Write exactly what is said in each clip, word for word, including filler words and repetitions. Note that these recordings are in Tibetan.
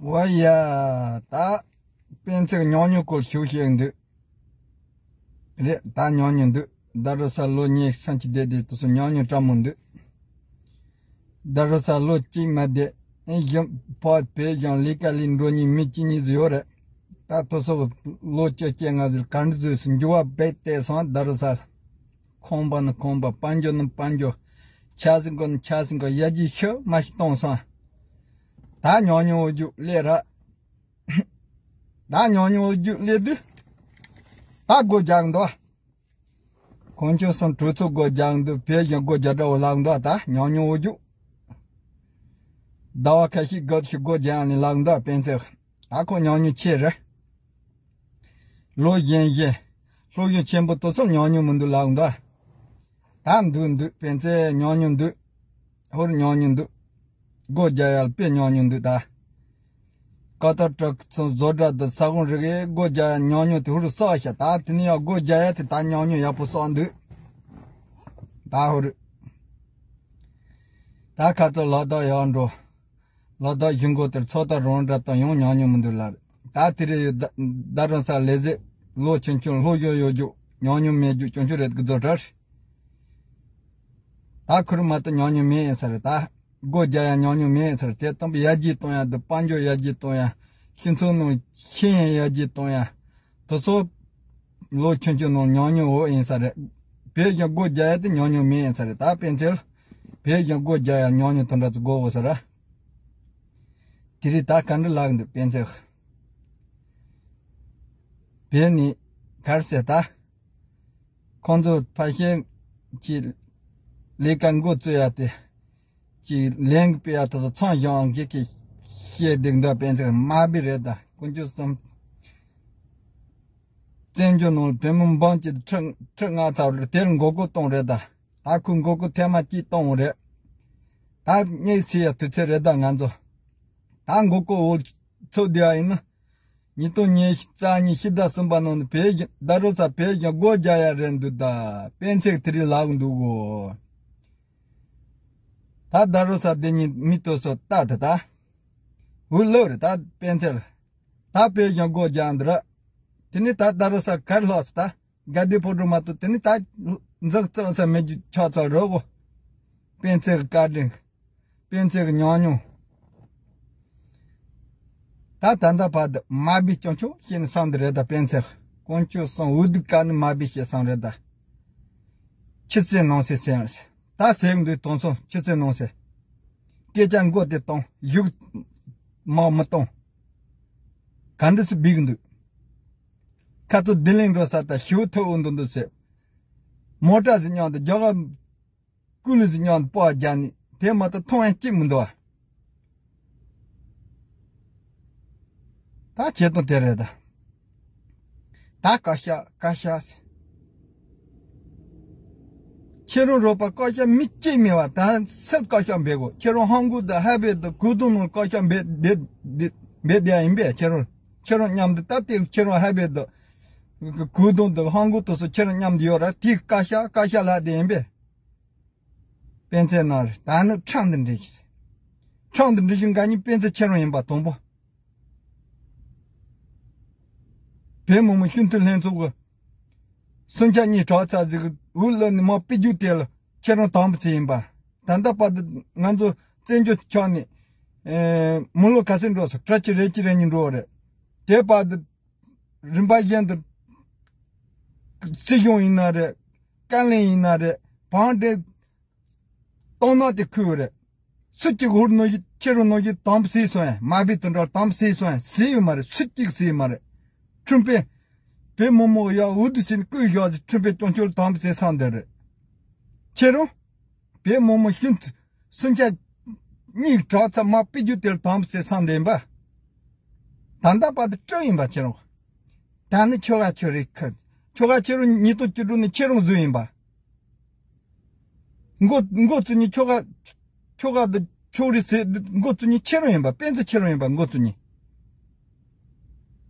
ཝ་ཡ། ད་སྤེན་ཚེ་ཉོ་ཉོ་སྐོར་ཞུ་ཤེས་འདུག་རེད། ད་ཉོ་ཉོ་འདུག་ད་རུ་ས་ལོ་ཉེ་སང་ཅི་བསྡད་དེ་དུ་སུ་ཉོ་ཉོ་བཀྲ་མོ་འདུག་ད་རུ་ས་ལོ་གཅིག་མ་བསྡད་ཨེ་གཞན་ཕོ་བས་གཞན་ལས་ཀ་ལས་འགྲོ་ཉིན་མི་གཅིག་གཉིས་ཟིག་ཡོད་རེད། ད་དུ་སུ་ལོ་བཅོ་བརྒྱད་ང་ཟིག་ག་འདྲ་ཟིག་སུ་འགྱུར་བ་བས་བལྟས་སོང་། ད་རུ་ས་ཁོང་པ་ནི་ཁོང་པ། དཔལ་འབྱོར་ནི་དཔལ་འབྱོར། ཆ་སྲིན་གོ་ནི་ཆ་སྲིན་གོ། ཡར་རྒྱས་ཤུགས་མ་ཞིག་གཏོང་སོང་། ད་ཉོ་ཉོ་འོ་རྒྱུ་ལས་ར། ད་ཉོ་ཉོ་འོ་རྒྱུ་ལས་དུས། ད་སྒོ་རྒྱག་འདུག་ཁོང་ཆོ་སང་གྲོས་ཚོགས་སྒོ་རྒྱག་འདུག་བས་ཀྱང་སྒོ་རྒྱག་འདྲ་བོ་ལག་འདུག་ད་ཉོ་ཉོ་འོ་རྒྱུ། ཟླ་བ་ཁ་ཤས་སྒོ་ཞིག་སྒོ་རྒྱག་ནས་ལག་འདུག་སྤེན་ཚེ། ད་ཁོ་ཉོ་ཉོ་ཆེ་རེད། ལོ་གཞན་གཞན། ལྷོ་གཞུང་ཆེན་པོ་དོ་ཚོ་ཉོ་ཉོ་མི་འདུག་ལག་འདུག་ད་འདུག་འདུག་སྤེན་ཚེ་ཉོ་ཉོ་འདུག་ཧོར་ཉོ་ཉོ་འདུག་སྒོ་རྒྱག་ཡག་དཔེ་ཉོ་ཉོ་འདུག་ད་ཀ་ཏར་ཊག་ཚོ་བཟོ་གྲྭ་དུ་ས་ཁོངས་རིག་གི་སྒོ་རྒྱག་ཡག་ཉོ་ཉོ་དེ་ཧོར་བསགས་ཤག་ད་དེ་ནས་ཡང་སྒོ་རྒྱག་ཡག་དེ་ད་ཉོ་ཉོ་ཡག་པོ་བསགས་འདུག་ད་ཧོར། ད་ཁ་ཚོ་ལག་བརྡ་ཡག་འགྲོ། ལ་དྭགས་གཞུང་སྒོ་དེར་ཚོགས་ཐར་རོང་འདྲ་དང་ཡང་ཉམས་མྱོང་མི་འདུག་ལར། ད་དེ་རེ་ཡོད་ད་རང་ས་ལས་ཟད་ལོ་ཆུང་ཆུང་ལྷོ་ཡོད་ཡོད་རྒྱུ་ཉམས་མྱོང་མེད་རྒྱུ་ཆུང་ཆུང་རེད་གི་བཟོ་གྲྭར། ད་ཁུར་མ་གཏོགས་ཉམས་མྱོང་མེད་ཡིན་ས་རེད་ད། སྒོ་རྒྱག་ཡང་ཉམས་མྱོང་མེད་ཡིན་ས་རེད་དེ་སྟོན་པ་ཡར་རྒྱས་གཏོང་ཡག་འདི་དཔལ་འབྱོར་ཡར་རྒྱས་གཏོང་ཡག་སྤྱི་ཚོགས་ནང་ཤེས་ཡོན་ཡར་རྒྱས་གཏོང་ཡག་དེ་ཚོ་ལོ་ཆུང་ཆུང་ནང་ཉམས་མྱོང་འོ་ཡིན་ས་རེད། བས་ཀྱང་སྒོ་རྒྱག་ཡག་དེ་ཉམས་མྱོང་མེད་ཡིན་ས་རེད་ད་སྤེན་ཚེ་ལ། བས་ཀྱང་སྒོ་རྒྱག་ཡག་ཉམས་མྱོང་དེ་འདྲ་ཚོ་དགོས་འོ་ས་ར། དེ་རིང་ད་ག་འདྲ་ལགས་འདུག་སྤེན་ཚེ། བས་ནི་ག་རེ་ཟེར་ད། ཁོང་ཚོ་ཕ་ཤེས་ཀྱི་ལས་ཀ་འགོ་བཙུགས་ཡག་དེ། ཀྱི་ལན་སྤེལ་ཡག་དེ་ཚོ་ཚང་ཞང་གི་གི་བཤད་འདུག་འདུག་སྤེན་ཚེ་མ་བི་རེད་ད་དཀོན་མཆོག་གསུམ། བཙན་བྱོལ་ནང་བོད་མི་འབངས་ཀྱི་ཁྲི་ཁྲི་ལྔ་ཚར་རེད་དེར་མགོ་སྐོར་གཏོང་རེད་ད། ད་ཁོས་མགོ་སྐོར་ཐེངས་མ་གཅིག་གཏོང་རེད། ད་སྙེག་ཚེ་ཡ་དུས་ཚོད་རེད་ད་ང་ཚོ། ད་མགོ་སྐོར་འོག་ཚུད་བསྡད་ཡ་ཡིན་ན། ཉིས་སྟོང་ཉི་ཤུ་རྩ་གཉིས་ཕྱི་ཟླ་གསུམ་པ་ནང་ནས་བོད་ཀྱི་ཟླ་རུ་ཚ་བོད་ཀྱི་སྒོ་རྒྱག་ཡ་རེད་འདུག་ད། སྤེན་ཚེ་དེ་རིང་ལག་འདུག་གོ། ད་ཟླ་རུ་ཚ་དེ་ཉིད་མི་ལྟོས་སོ་ལྟ་དེ་ད། འུ་ལོ་རེད་ད་སྤེན་ཚེ་ལ། ད་བོད་ཀྱི་སྒོ་རྒྱག་འདི་ར། དེ་ནི་ད་ཟླ་རུ་ཚ་གར་ལྷག་སོ་ད། དགའ་བདེ་ཕོ་བྲང་མ་གཏོགས་དེ་ནི་ད་འཛག་བཙོག་ས་མེད་རྒྱུ་ཆགས་ཚར་རོ་གོ། སྤེན་ཚེ་གི་བཀའ་དྲིན། སྤེན་ཚེ་གི་ཉམས་མྱོང་། ད་ད་ལྟ་བར་དུ་མ་བི་སྐྱོན་ཆོག་ཤེས་ནི་སང་འདི་རེད་ད་སྤེན་ཚེ་དཀོན་མཆོག་སང་འུ་དུ་ཀ་ནི་མ་བི་ཤེས་སང་རེད་ད། ཆི་ཚེ་ནང་སེ་ཚེ་ཡང་སེ་ད་ཟེར་གི་འདུག་དོན་སོང་ཆི་ཚེ་ནང་སེ། སྐད་ཆ་མགོ་དེ་གཏོང་བཞུགས་མ་མི་གཏོང་། ག་འདྲ་སེ་བི་གི་འདུག་ཁ་ཚོ་ལྡི་ལིང་འགྲོ་ས་ད་ཞིའུ་ཐོ་འུ་འདུག་འདུག་ཟེར། མོ་ཊ་ཟིག་མཉམ་དུ་རྒྱ་གར་ཀུ་ལུ་ཟིག་མཉམ་དུ་སྤོ་བ་རྒྱག་ནི་དེ་མ་གཏོགས་མཐོང་ཡང་སྐྱིད་མི་འདུག་ཨ། ད་བྱེད་སྟངས་དེ་རེད་ད། ད་བཀའ་ཤག་བཀའ་ཤག་ཟེར། ཁྱེད་རང་རོགས་པ་བཀའ་ཤག་མི་གཅིག་མེད་པ་ད་སུ་བཀའ་ཤག་འབད་དགོས། ཁྱེད་རང་ཧང་གུ་དང་ཧ་བེ་དང་གུ་དུང་ནང་བཀའ་ཤག་འབད་བསྡད་བསྡད་བསྡད་བསྡད་ཡིན་པས། ཁྱེད་རང་ཁྱེད་རང་མཉམ་དུ་ད་ལྟའི་ཁྱེད་རང་ཧ་བེ་དང་གུ་དུང་དང་ཧང་གུ་དང་སུ་ཁྱེད་རང་མཉམ་དུ་ཡོད་ར། དེ་བཀའ་ཤག་བཀའ་ཤག་ལ་བསྡད་ཡིན་པས། སྤེན་ཚེ་ན་རེ་ད་ནི་ཁྲང་དུ་འདྲི་ཤི། ཁྲང་དུ་འདྲི་ཤི་འགའ་ཉིད་སྤེན་ཚེ་ཁྱེད་རང་ཡིན་པ་དང་པོ། བོད་མི་མང་སྤྱི་འཐུས་ལྷན་ཚོགས་ཀྱི་སུམ་ཆ་གཉིས་གྲགས་ཚར་ཟིག་གི་འུ་ལ་ནི་མ་པི་རྒྱུ་དེ་ལ་ཁྱེད་རང་དམ་པ་ཚེ་ཡིན་པ། ད་ལྟ་བར་དུ་ང་ཚོ་བཙན་བྱོལ་ཕྱོགས་ནས་ཨེ་མི་ལོ་ག་ཚོད་འགྲོ་སོང་གྲ་ཅི་རེ་ཅི་རེ་གཉིས་འགྲོ་བ་རེད། དེ་བར་དུ་རིམ་པ་བཞིན་དུ་སྲིད་གཞུང་ཡིན་ན་རེད། བཀའ་བློན་ཡིན་ན་རེད། བང་སྒྲིག་གཏོང་ན་དེ་ཁུལ་རེད། སུ་གཅིག་ཧུར་ནོ་ཞིག་ཁྱེད་རང་ནོ་ཞིག་དམ་བསྲེས་སོང་ཡ་མ་བི་དོན་འགྲོ་དམ་བསྲེས་སོང་ཡ་ཟེར་ཡོད་མ་རེད། སུ་གཅིག་ཟེར་ཡོད་མ་རེད། ཁྲིམས་དཔོན་བོད་མི་མང་ཡ་འུ་དུ་ཟིན་བསྐོས་ཞོག་ཟེར་ཁྲིམས་དཔོན་སྐྱོང་ཆོལ་དམ་བསྲེས་སང་དེ་རེད། ཁྱེད་རང་བོད་མི་མང་ཤུན་སུམ་ཆ་གཉིས་གྲགས་ཚ་མ་པི་རྒྱུ་དེར་དམ་བསྲེས་སང་དེ་ཡིན་པ། ད་ལྟ་བར་དུ་སྤྲོ་ཡིན་པ་ཁྱེད་རང་། ད་ནི་ཁྱོ་ག་ཁྱོད་རེད་ཁ། ཁྱོ་ག་ཁྱེད་རང་ཉིས་སྟོང་བཅུ་དྲུག་ནས་ཁྱེད་རང་བཟོས་ཡིན་པ། མགོ་མགོ་བཙུགས་ནི་ཁྱོ་ག་ཁྱོ་ག་དུ་ཁྱོད་རེད་ཟེར་མགོ་བཙུགས་ནི་ཁྱེད་རང་ཡིན་པ། སྤེན་ཚེ་ཁྱེད་རང་ཡིན་པ་མགོ་བཙུགས་ནི།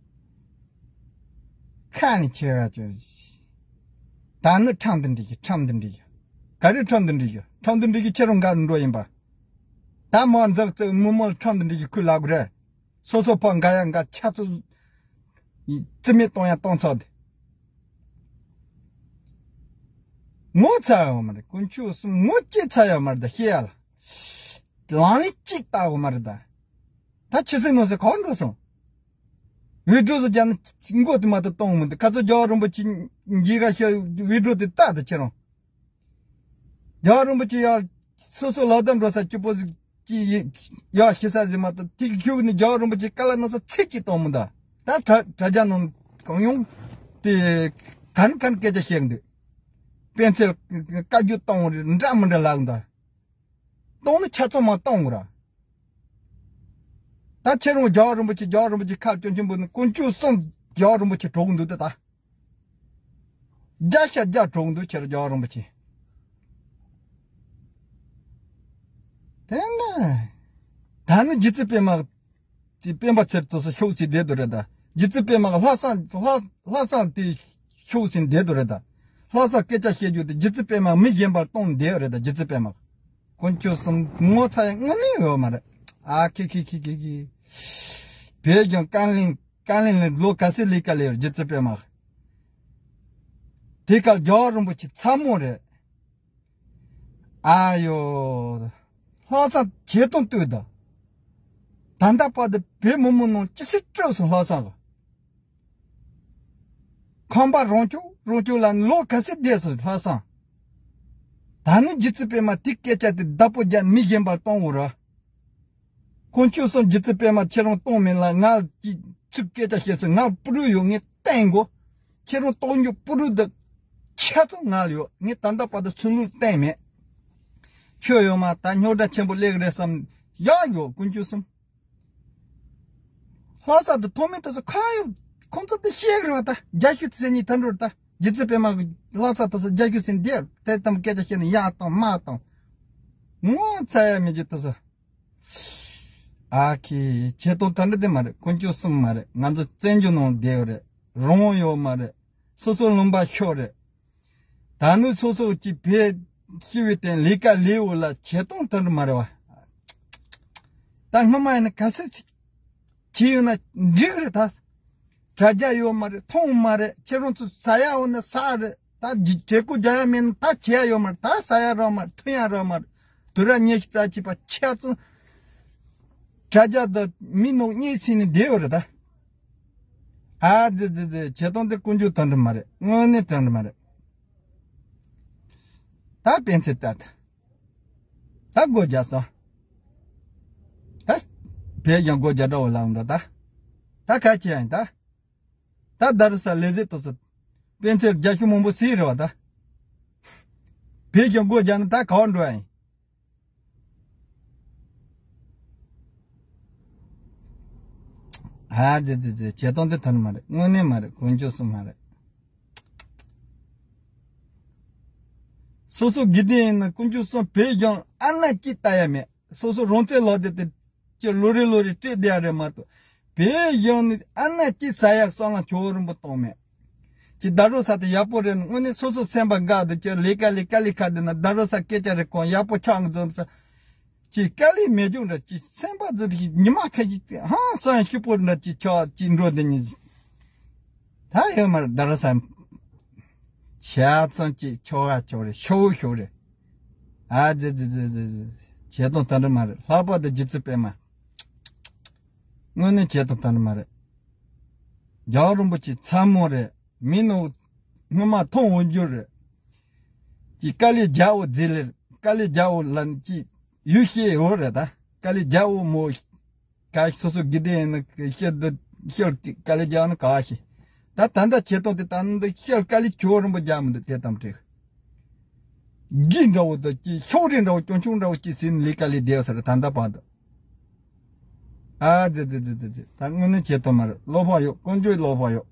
ཁ་ནི་ཁྱེད་ག་ཁྱོད། ད་ནི་ཁྲམ་དུ་འགྲིག་གི་ཁྲམ་དུ་འགྲིག་གི་ག་རེ་ཁྲམ་དུ་འགྲིག་གི་ཁྲམ་དུ་འགྲིག་གི་ཁྱེད་རང་འགའ་འགྲོ་ཡིན་པ། ད་མ་འཛག་ཙེ་མི་མོལ་ཁྲམ་དུ་འགྲིག་གི་ཁུལ་ལ་གུ་རེད། སོ་སོ་ཕར་འགའ་ཡ་འགའ་ཆ་ཚུགས་རྩིས་མེད་གཏོང་ཡ་གཏོང་ཚར་དེ། ངོ་ཚ་ཡོད་མ་རེད། དཀོན་མཆོག་གསུམ་ངོ་སྐྱེ་ཚ་ཡོད་མ་རེད་ད། ཤེས་ཡ་ལ། ལང་ལི་གཅིག་ལྟ་བུ་མ་རེད་ད། ད་ཆི་སྲིད་ནོ་སྲིད་གང་འགྲོ་སོང་། བི་ཌིའོ་ཟེར་རྒྱ་ནི་མགོ་དེ་མ་གཏོགས་གཏོང་མི་འདུག་ཁ་ཚོ་རྒྱལ་བ་རིན་པོ་ཆེ་འཇིགས་ག་ཤ་བི་ཌིའོ་དེ་ལྟ་དེ་ཁྱེད་རང་། རྒྱལ་བ་རིན་པོ་ཆེ་ཡ་སོ་སོ་ལག་བརྡ་འགྲོ་ས་སྐྱིད་པོ་ཟིག་ཅི་ཡ་ཤི་ས་ཟིག་མ་གཏོགས་ཐིག་ཁྱུག་ནི་རྒྱལ་བ་རིན་པོ་ཆེ་དཀའ་ལ་ནོ་ས་ཚིག་ཅིག་གཏོང་མི་འདུག་ད་དྲ་དྲ་རྒྱ་ནང་གང་ཡོང་དེ་གན་གན་སྐད་ཆ་བཤད་འདུག་སྤེན་ཚེ་བཀའ་བརྒྱུད་གཏོང་རེ་འདྲ་མི་འདྲ་ལབ་འདུག་གཏོང་ནི་ཆ་ཚང་མ་གཏོང་དགོས་ར། ད་ཁྱེད་རང་རྒྱལ་བ་རིན་པོ་ཆེ་རྒྱལ་བ་རིན་པོ་ཆེ་ཁ་སྐྱོན་ཆེན་པོ་ནི་དཀོན་མཆོག་གསུམ་རྒྱལ་བ་རིན་པོ་ཆེ་གྲོགས་འདུག་ད་ད། བརྒྱ་ཤ་བརྒྱ་གྲོགས་འདུག་ཁྱེད་རང་རྒྱལ་བ་རིན་པོ་ཆེ། དེ་ན། ད་ནི་རྗེ་བཙུན་པད་མ། དེ་སྤེན་པ་ཚེ་རིང་སོགས་ཤོག་ཅིག་བསྡད་དོ་རེད་ད། རྗེ་བཙུན་པད་མ་ལྷག་བསམ་ལྷག་ལྷག་བསམ་དེ་ཤོག་ཅིག་བསྡད་དོ་རེད་ད། ལྷག་བསམ་སྐད་ཆ་བཤད་རྒྱུ་དེ་རྗེ་བཙུན་པད་མ་མི་གཞན་པར་གཏོང་བསྡད་རེད་ད། རྗེ་བཙུན་པད་མ། དཀོན་མཆོག་གསུམ་ངོ་ཚ་ཡ་དངོས་གནས་ཡོད་མ་རེད། ཨ་ཁི་ཁི་ཁི་ཁི་ཁི། བས་ཀྱང་བཀའ་བློན་བཀའ་བློན་ལ་ལོ་ག་ཚོད་ལས་ཀ་ལས་ཡོད་རྗེ་བཙུན་པད་མ། དེ་ག་རྒྱལ་བ་རིན་པོ་ཆེ་ཚ་མོ་རེད། ཨ་ཡོ། ལྷག་བསམ་བྱེད་སྟངས་ལྟོས་དང་། ད་ལྟ་བར་དུ་བོད་མི་མང་ནང་ཅི་སྲིད་སྤྲོད་སོང་ལྷག་བསམ་གི། ཁང་པ་རང་སྐྱོང་རང་སྐྱོང་ལ་ལོ་ག་ཚོད་བསྡད་སོང་ལྷག་བསམ། ད་ནི་རྗེ་བཙུན་པད་མ་དེ་སྐད་ཆ་དེ་བདག་པོ་རྒྱག་མི་གཞན་པར་གཏོང་འོ་ར། དཀོན་མཆོག་གསུམ་རྗེ་བཙུན་པད་མ་ཁྱེད་རང་གཏོང་མིན་ལ་ང་ཀྱི་ཚུར་སྐད་ཆ་བཤད་ཚུལ་ང་སྤུ་རུ་ཡོད་ངས་བསྟན་དགོ། ཁྱེད་རང་གཏོང་རྒྱུ་སྤུ་རུ་འདི་ཆ་ཚང་ང་ལ་ཡོད། ངས་ད་ལྟ་བར་དུ་ཚུར་ལུགས་བསྟན་མེད། ཁྱོད་ཡོད་མ་ད་རྙོག་དྲ་ཆེན་པོ་སླེབས་རེད་བསམ་ཡག་ཡོད་དཀོན་མཆོག་གསུམ། ལྷག་བསམ་དུ་ཐོག་མེད་དུ་སུ་ཁ་ཡོད་ཁོང་ཚོ་དུ་ཤེས་རེད་བ་ད་རྒྱ་ཤུ་ཚེ་གཉིས་ཐན་འགྲོ་རེད་ད། རྗེ་བཙུན་པད་མ་གི་ལྷག་བསམ་དུ་སུ་རྒྱ་ཤུ་ཚེ་འདིར་དེ་ཙམ་སྐད་ཆ་བཤད་ནས་ཡག་དང་མ་དང་། ངོ་ཚ་ཡ་མི་རྒྱུ་དུ་སུ། ཨ་ཁི། ཁྱེད་དོན་ད་འདྲ་དེ་མ་རེད། དཀོན་མཆོག་གསུམ་མ་རེད། ང་ཚོ་བཙན་བྱོལ་ནང་བསྡད་ཡོད་རེད། རང་དབང་ཡོད་མ་རེད། སོ་སོ་ལུང་པ་ཤོར་རེད། ད་ནི་སོ་སོ་གཅིག་བས་ཤི་བའི་སྟེང་ལས་ཀ་ལས་འོ་ལ་ཁྱེད་དོན་ད་འདྲ་མ་རེད་བ། ད་སྔོན་མ་ཡིན་ན་ག་ཚོད་ཅིག་བྱས་ཡོད་ན་འགྲིག་རེད་ད། དྲ་རྒྱ་ཡོད་མ་རེད། མཐོང་མ་རེད། ཁྱེད་རང་ཚོ་ཟ་ཡ་འོ་ན་ཟ་རེད། ད་ཇི་བྲེ་ཀོ་རྒྱག་ཡ་མེད་ན་ད་བྱེད་ཡ་ཡོད་མ་རེད། ད་ཟ་ཡ་རག་མ་རེད། འཐུང་ཡ་རག་མ་རེད། དུ་ར་ཉེ་ཤི་རྩ་ཆེ་བ་ཆ་ཚང་དྲ་རྒྱ་དང་མི་ནོག་གཉིས་ཕྱིན་ནས་བསྡད་ཡོད་རེད་ད། ཨ་ཙི་ཙི་ཙི། བྱེད་སྟངས་དེ་ཀུན་སྤྱོད་དོན་འགྲུབ་མ་རེད། དངོས་གནས་དོན་འགྲུབ་མ་རེད། ད་སྤེན་ཚེ་ལྟ་ད། ད་སྒོ་རྒྱག་སོང་། ད་བས་ཀྱང་སྒོ་རྒྱག་འདྲ་བོ་ལངས་འདུག་ད། ད་ག་ཅི་ཡིན་ད། ད་ད་རུ་ས་ལས་ཟེར་ཏོ་ཚོ། སྤེན་ཚེར་རྒྱ་ཤུ་མང་པོ་སྲིད་རེད་བ་ད། བས་ཀྱང་སྒོ་རྒྱག་ན་ད་ག་བ་འགྲོ་ཡ་ཡིན། ཨ་ཙི་ཙི་ཙི། བྱེད་སྟངས་དེ་ཐོན་མ་རེད། དངོས་གནས་མ་རེད། དཀོན་མཆོག་གསུམ་མ་རེད། སོ་སོ་དགེ་ལྡན་ཡིན་ན་དཀོན་མཆོག་གསུམ་བས་ཀྱང་ཨ་ན་ཅི་ལྟ་ཡ་མེད། སོ་སོ་རང་བཙན་ལོག་དེ་དེ་ཅི་ལོ་རེ་ལོ་རེ་སྤྲད་བསྡད་ཡ་རེད་མ་གཏོགས། བས་ཀྱང་ནི་ཨ་ན་ཅི་ཟ་ཡ་བསམ་ལ་ཆོ་རིན་པོ་གཏོང་མེད། ཅི་ད་རུ་ས་དེ་ཡག་པོ་རེད། དངོས་གནས་སོ་སོ་སེམས་པ་དགའ་འདུག་ཅི་ལས་ཀ་ལས་ཀ་ལས་ཁ་དེ་ན་ད་རུ་ས་སྐད་ཆ་རེ་གོང་ཡག་པོ་ཆགས་འཛོམས་ས། ཅི་དཀའ་ལས་མེད་རྒྱུ་འདྲ་ཅི་སེམས་པ་ཚོ་དེ་ཉི་མ་ཁ་ཅིག་ཧང་སང་ཤི་པོ་འདྲ་ཅི་ཆོག་ཅི་འགྲོ་དེ་ཉིད་ད་ཡོད་མ་རེད། ད་ར་ས་ཆ་ཚང་ཅི་ཆོག་ག་ཆོག་རེད། ཤོག་ཤོག་རེད། ཨ་ཙི་ཙི་ཙི་ཙི་ཙི། བྱེད་སྟངས་ད་འདྲ་མ་རེད། ལྷག་པར་དུ་རྗེ་བཙུན་པད་མ། དངོས་གནས་བྱེད་སྟངས་ད་འདྲ་མ་རེད། རྒྱལ་བ་རིན་པོ་ཆེ་ཚ་མོ་རེད། མི་ནོ་སྔོན་མ་མཐོང་འོང་རྒྱུ་རེད། ཀྱི་དཀའ་ལས་རྒྱག་འོ་རྫི་ལེར་དཀའ་ལས་རྒྱག་འོ་ལ་ཀྱི་ཡུལ་ཤེས་འོ་རེད་ད། དཀའ་ལས་རྒྱག་འོ་མོ། ག་སོ་སོ་དགེ་ལྡན་ཡིན་ན་ཤེས་འདི་ཤེས་དཀའ་ལས་རྒྱག་ན་ག་ཤེས། ད་ད་ལྟ་བྱེད་སྟངས་དེ་ད་ནི་འདི་ཤེས་དཀའ་ལས་ཆོ་རིན་པོ་རྒྱག་མི་འདུག་དེ་ཙམ་དྲེག་གི་འདྲ་བོ་དང་ཀྱི་ཤོག་རིལ་འདྲ་བོ་ཀྱོང་ཆུང་འདྲ་བོ་ཀྱི་ཟིན་ལས་དཀའ་ལས་བསྡད་ས་རེད་ད་ལྟ་བར་དུ། ཨ་ཙི་ཙི་ཙི་ཙི་ཙི། ད་དངོས་གནས་བྱེད་ཐུབ་མ་རེད། བློ་ཕམ་ཡོད། དཀོན་མཆོག་བློ་ཕམ་ཡོད།